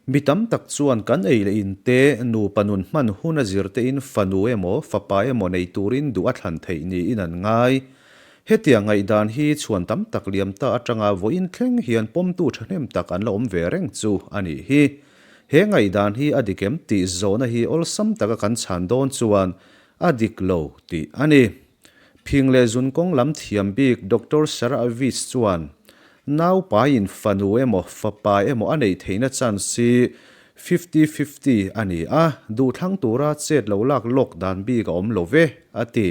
Mi tam tak chuan kan ei leh in te, nupa nun hman hun a zir tein fanu emaw, fapa emaw nei turin duh a thlan theih niin an ngai. Hetiang ngaihdan hi chhuan tam tak liam ta atanga vawiin thleng hian pawmtu thahnem tak an la awm ve reng chu a nih hi. He ngaihdan hi a dik em tih zawhna hi awlsam taka kan chhan dawn chuan a dik lo tih a ni. Phing leh zun kawng lam thiam bik Doctor Sarah Avis chuan, Naupaiin fanu emaw fapa emaw a neih theihna chance hi 50-50 a ni a, duhthlang tura chet lo lak lawk dan bik a awm lo ve, a ti.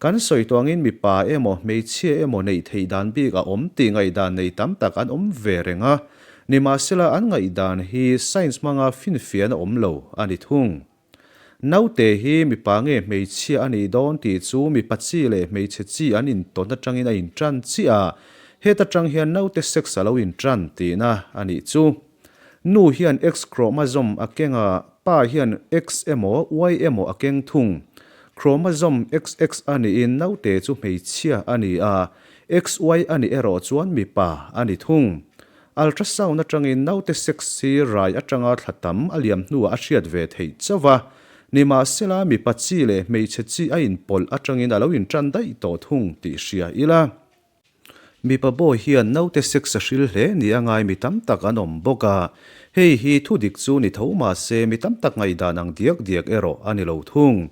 Kan sawi tawh angin mipa emaw hmeichhia emaw neih theih dan bik a awm tih ngaihdan nei tam tak an awm ve reng a, nimahsela an ngaihdan hi science hmanga finfiahna awm lo a ni thung. Naute hi mipa nge hmeichhia a nih dawn tih chu mipa chi leh hmeichhe chi an intawn atangin a intan chiah a, heta tang hian naute sex a lo intan tihna a nih chu. Nu hian X chromosome a keng a, pa hian X emaw Y emaw a keng thung. Chromosome XX a nihin naute chu hmeichhia a ni a, XY a nih erawh chuan mipa a ni thung. Ultrasound atangin naute sex hi rai atanga thla tam a liam hnuah a hriat ve theih chauh a, nimahsela mipa chi leh hmeichhe chi a inpawlh atangin a lo intan daih tawh thung tih hria ila. Mipa bawi hian naute sex a hril hle ni a ngai mi tam tak an awm bawk a, hei hi thudik chu ni tho mahse mi tam tak ngaihdan ang diak diak erawh a ni lo thung.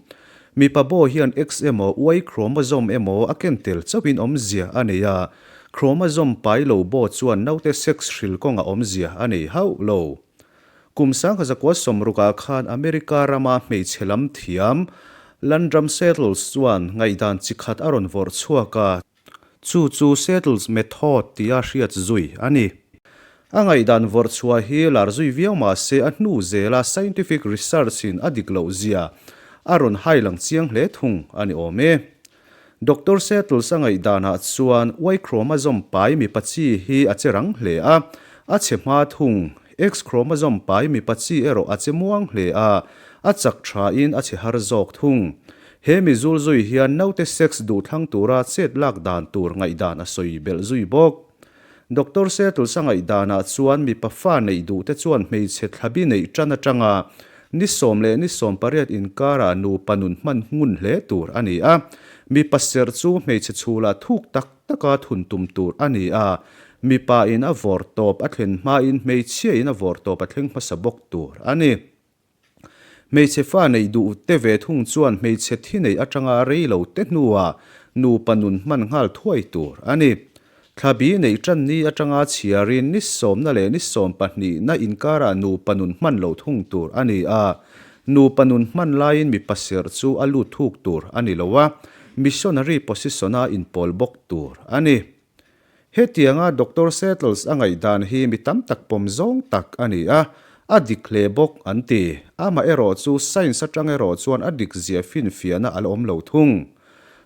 Mipa bawi hian X emaw Y chromosome emaw a ken tel chauhin awmzia a nei a, Chromosome pai lo baw chuan naute sex hril kawnga awmzia a nei hauh lo. Kum 1960 ah khan America rama hmeichhe lam thiam Landrum Settles chuan ngaihdan chi khat a rawn vawrh chhuak a, chu chu Settles Method tia hriat zui a ni. A ngaihdan vawrh chhuah hi lar zui viau mah se a hnu zela scientific research in a dik loh zia a rawn hai lang chiang hle thung a ni awm e. Doctor Settles a ngaihdanah chuan Y chromosome pai mipa chi hi a che rang hle a, a chhe hma thung. X chromosome pai mipa chi erawh a che muang hle a, a chak thain a chhe har zawk thung. He mi zul zui hian naute sex duhthlang tura chet lak dan tur ngaihdan a sawi belh zui bawk. Doctor Settles a ngaihdanah chuan mipa fa neih duhte chuan hmeichhe thlabi neih tan atanga ni sawm leh ni 18 inkarah nupa nun hman ngun hle tur a ni a. Mipa serh chu hmeichhe chhulah thuk tak taka thun tum tur a ni a, mipa in a vawr tawp a thlen hmain hmeichhia in a vawr tawp a thleng hmasa bawk tur a ni. Hmeichhe fa neih duh te ve thung chuan hmeichhe thi neih atanga rei lo te hnuah nupa nun hman nghal thuai tur a ni. Thlabi neih tan ni atanga chhiarin ni sawmna leh ni sawmpahnihna inkarah nupa nun hman loh thung tur a ni a. Nupa nun hman laiin mipa serh chu a lut thuk tur a ni lo a, missionary position-a inpawl bawk tur a ni. Hetianga Doctor Settles a ngaihdan hi mi tam tak pawm zawng tak a ni a, a dik hle bawk an ti. Amaherawh chu science atang erawh chuan a dik zia finfiahna a la awm lo thung.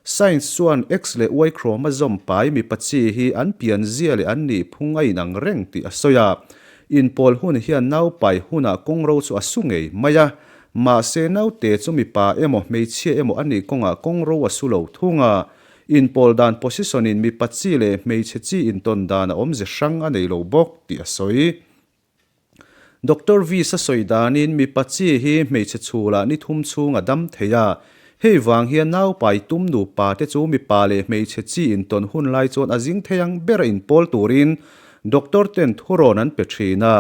Science chuan X leh Y chromosome pai mipa chi hi an pian zia leh an nih phung a inang reng tih a sawi a. Inpawl hun hian nau pai hunah kawngro chu a su ngei mai a, mahse naute chu mipa emaw hmeichhia emaw a nih kawngah kawngro a su lo thung a. Inpawl dan position in mipa chi leh hmeichhe chi intawn dan a awmze hrang a nei lo bawk tih a sawi. Doctor Visa sawi danin mipa chi hi hmeichhe chhulah ni thum chhung a dam thei a, hei vang hian naupai tum nupa te chu mipa leh hmeichhe chi intawn hun lai chuan a zing thei ang ber a inpawl turin doctor ten thurawn an pe thin a,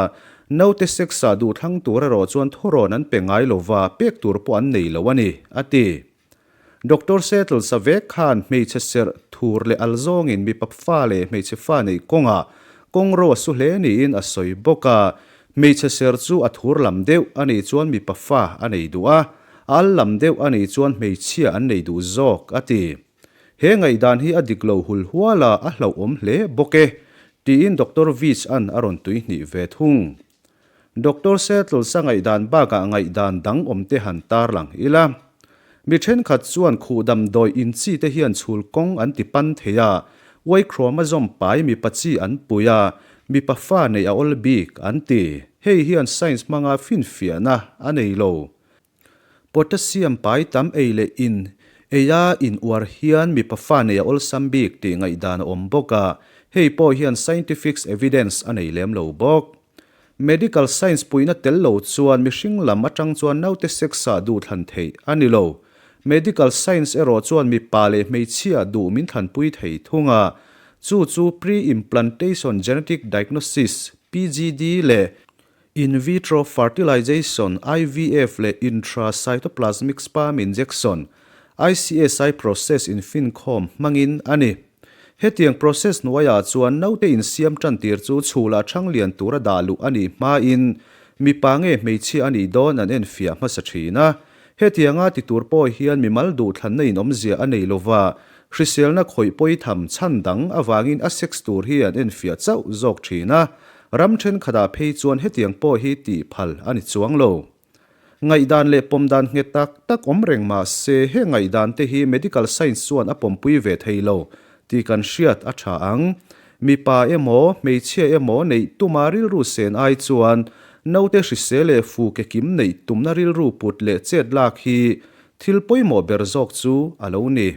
naute sex ah duhthlang tur erawh chuan thurawn an pe ngai lova pek tur pawh an nei lo a ni, a ti. Doctor Settles a vek khan hmeichhe serh thur leh al zawngin mipa fa leh hmeichhe fa neih kawngah kawngro a su hle niin a sawi bawk a. Hmeichhe serh chu a thur lam deuh a nih chuan mipa fa a nei duh a, a al lam deuh a nih chuan hmeichhia an nei duh zawk, a ti. He ngaihdan hi a dik lo hul hual a, a hlauhawm hle bawk e, tiin Doctor Veach-a'n a rawn tuihnih ve thung. Doctor Settles a ngaihdan bakah ngaihdan dang awm te han tarlang ila. Mi thenkhat chuan khuh damdawi in chi te hian chhul kawng an ti pan thei a, Y chromosome pai mipa chi an pui a, mipa fa neih a awl bik an ti. Hei hian science hmanga finfiahna a nei lo. Potassium pai tam ei leh in eia in uar hian mipa fa neih a awlsam bik tih ngaihdan a awm bawk a, hei pawh hian scientific evidence a nei lem lo bawk. Medical science puihna tel lo chuan mihring lam atang chuan naute sex-ah duh thlan theih a ni lo. Medical science erawh chuan mipa leh hmeichhia duh min thlanpui thei thung a, chu chu pre-implantation genetic diagnosis, PGD, leh in vitro fertilization, IVF, leh intracytoplasmic sperm injection, ICSI, process infinkhawm hmangin a ni. Hetiang process hnuaiah chuan naute insiam tan tir chu chhula chhang lian tura dah luh a nih hmain mipa nge hmeichhia a nih dawn an enfiah hmasa thin a. Hetianga ti tur pawh hian mimal duhthlanna in awmzia a nei lova, hriselna khawih pawi tham chhan dang avangin a sex tur hi an enfiah chauh zawk thin a. Ram thenkhatah phei chuan hetiang pawh hi tih phal a ni chuang lo. Ngaihdan leh pawmdan nghet tak tak awm reng mah se he ngaihdan te hi medical science chuan a pawmpui ve thei lo tih kan hriat a tha ang. Mipa emaw, hmeichhia emaw neih tuma rilru sen ai chuan naute hrisel leh fu ke kim neih tumna rilru put leh chet lak hi thil pawimawh ber zawk chu a lo ni.